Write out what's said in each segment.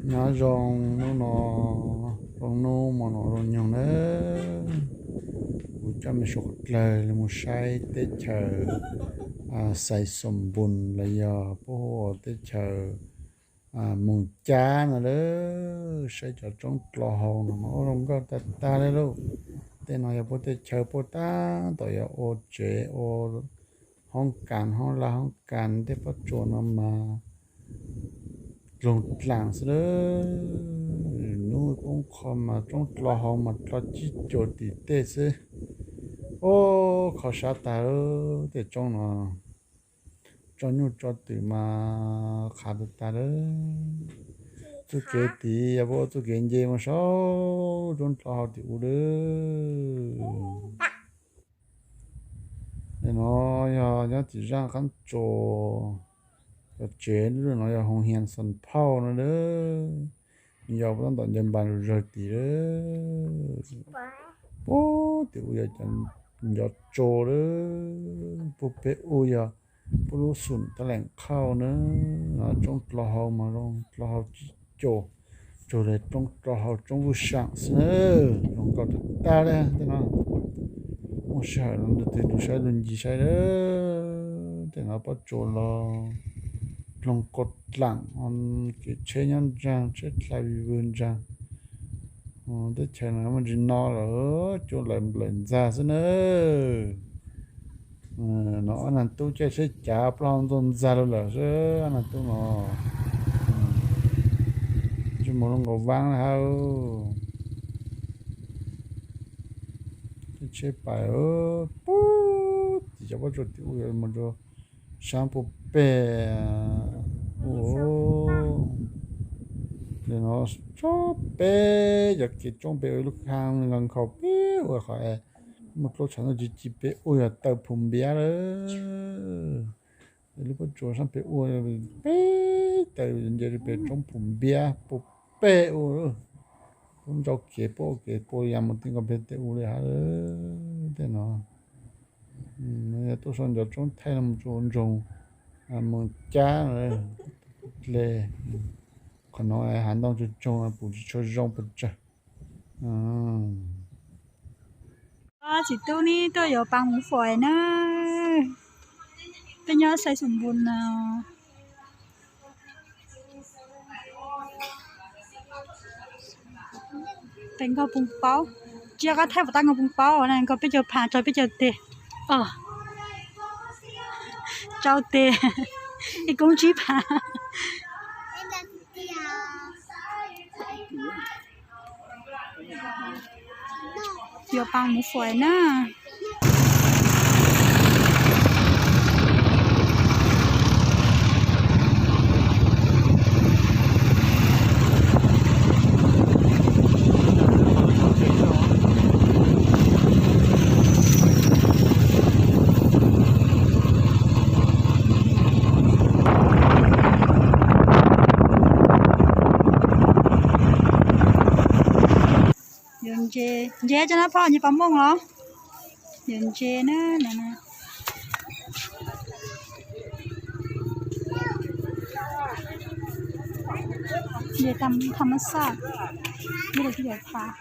Nyob zoo hnub no, zoo hnub mo no zoo nyoog nawb. Kuv coj mej suav qhov dlawg li mus saib teb chaws Xais Xoom Npus los yog puab hu ua teb chaws Moos Cab no lawm. Saib cov roob dlhau hau no mas ua zoo nkauj tag tag li lauj. Tej no yog puab tej chaw puab tab tom yuav ua tsev ua hoob kas, hoob laj hoob kas, tej pob tsuas no mas dloog dlaag xwb lawm. Hnub poob qho mas roob dlhau hau mas dlhau cib cuag tim tej xwb. Ub, qhov sab tag tej roob no, tso nyuj tso twm mas qhav tag tag lawm. Txuj kev tid yog puab ua txuj kev nce mus saum roob dlhau hau tim ub lawm. Nim no yog nyob tim zaaj qaab tsuas, cov tsev lub no yog hoos hias Xas Phauj no lawm. Nws yog puab tab tom ncaws npas zawg tim lawm. Puag tim ub yog cov ncov tsua lawm. Puag pem ub yog puab lub xum tab leem khauj na. Roob dlhau hau mas zoo dlhau hau cib cuag, cuag le roob dlhau hau roob vuj saam xwb na. Zoo nkauj tag tag li tej no. Muaj sij hawm los nrug twg lug saib lug ncig saib lawm. Tej no pob tsuas los dloog quas dlaam, kev tsheb nyob nraag, tsheb dlha vig vwg nraag. Teb chaws no muaj ntsis no lawm, cua lawm nplawm ntxag xwb na. No ob nag tub caij tsheb cav plaub hau ntxuag ntxag lug lawm xwb ob nag tub no. Tsis mus lub nkaus vaab hab. Tsheb pais puag tim cov pob tsuas tim ub yuav mus rua saab puag pem ub. Nim no tsob peb cov kev tsoob pem ua ib lub khaaj nkhaus peb ua qhov es muaj plaub tshav ntuj ci ci pem ub yog taw Phum Npiab lawm. Lub pob tsuas saab pem ua peb taw nce rua pem roob Phum Npiab puag pem ub. Puab ntsauj kev puab ua kev puag ya mus ti nkaus pem tej ub li hab. Tej no yog tuaj sau ncov tsoob thaij no mus rua ntsoog Moos Cab le. Qhov no hav ntoo tsoog tsoog pum tsis tshua zoo pes tsawg. Txiv tub neb tuaj yuav paav muv fuam na. Peb nyob Xais Xoom Npus no. Tes nkauj poo paub, tsis yog koj thaij puas tab nkauj poo paub na, nkauj peb caug phav rau peb caug teg. Rau teg, ib koob tsib phav. Yuav paav muv fuam na. Yuav ntse, ntse cov no phom nyuag pas mooj los? Yuav ntse na. Ntse tham mab xaj, ib los tib yam phav.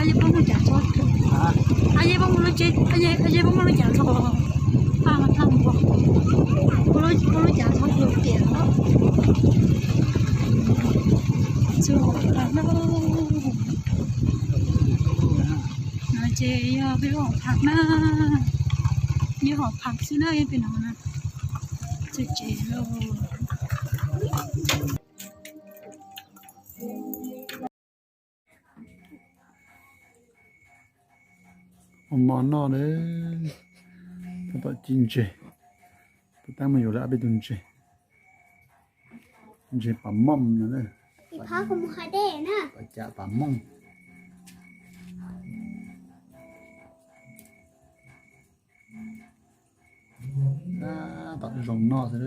Yej pab muaj cas txhob, yej pab muaj lub tsev, yej pab muaj lub cas txhob, pab mas thaj npua, pab lub cas txhob hlub tias txug no. No ces yog peb lub hom phav na, yog hom phav xwb na, peb no na, txug tsev lauj. Ua mov noj na, tab tom ci ntseg, tab mus yuav lawv ob peb tug ntseg, ntseg pas mooj no, pas cam pas mooj. Tab tom zoo noj xwb.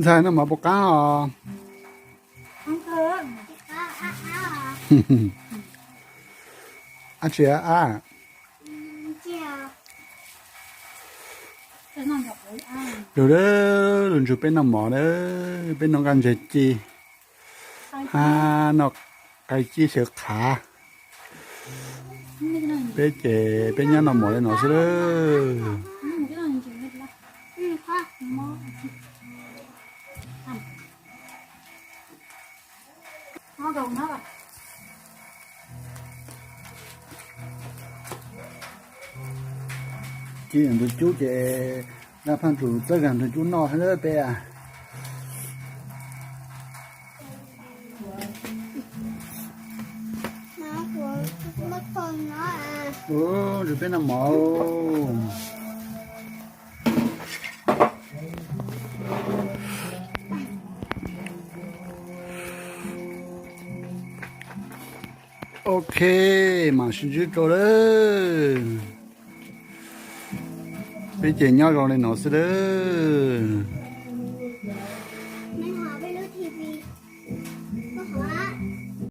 Ntxhais noj mov puas qab os? Ab tsi ab. Lug, lug ntsug peb noj mov na, peb noj nqaij ntseg ci, hab noj qai cib xyaw qhav. Peb ces peb nyob noj mov li no xwb lawm. Ci ntug cub ces Dab Phaaj Tsum txawb zag ntug cub noj xwb peb. Ua, ntsug peb noj mov. Ok, mam sib ntsib rau lawm. Peb ces nyob zoo li no xwb lawm.